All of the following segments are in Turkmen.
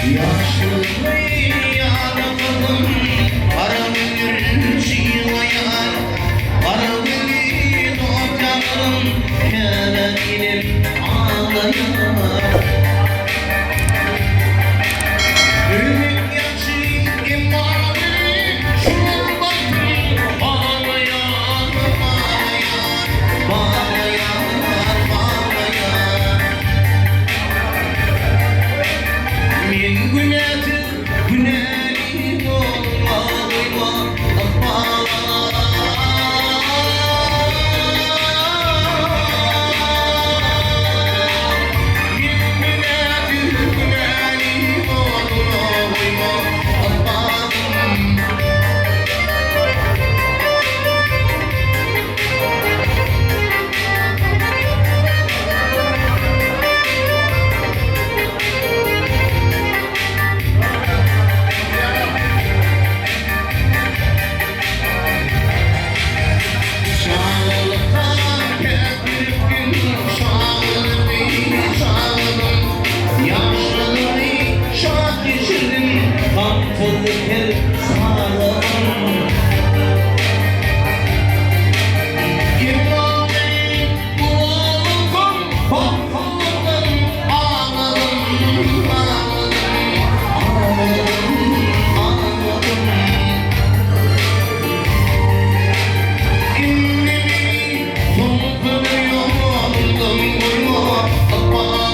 Ýaşlygymy ýada gyzym, Gara gözlerin çyglaýar. Gara gözli dost ýarym, Käbä diýlip aglaýar. Ölmek ýagşy, emma welin, Şol bagtym baglaýar, baglaýar, Baglaýar, baglaýar. Men günäsiz, günäli bolma, goýma, ykbala. Men günäsiz, günäli bolma, goýma, ykbalym. Çagalykdan päk ýürekdim, çagalygy çagadym, Ýaşlygymy şat geçirdim, gamsyz her sagadym. Emma men ulalsam, bagtsyzlykdan agladym, agladym, agladym, agladym. Indi meni soňky bir ýoldan goýma, ykbal.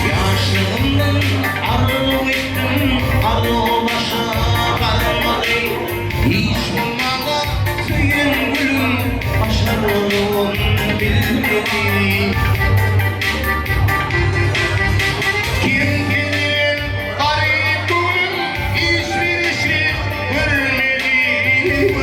Ýaşlygymdan arzuw etdim, arzuw başa barmady. Hiç bolmanda söýen gülüm başarygym bilmedi. Kem-kemden garyp göwnüm hiç bir eşret görmedi, görmedi.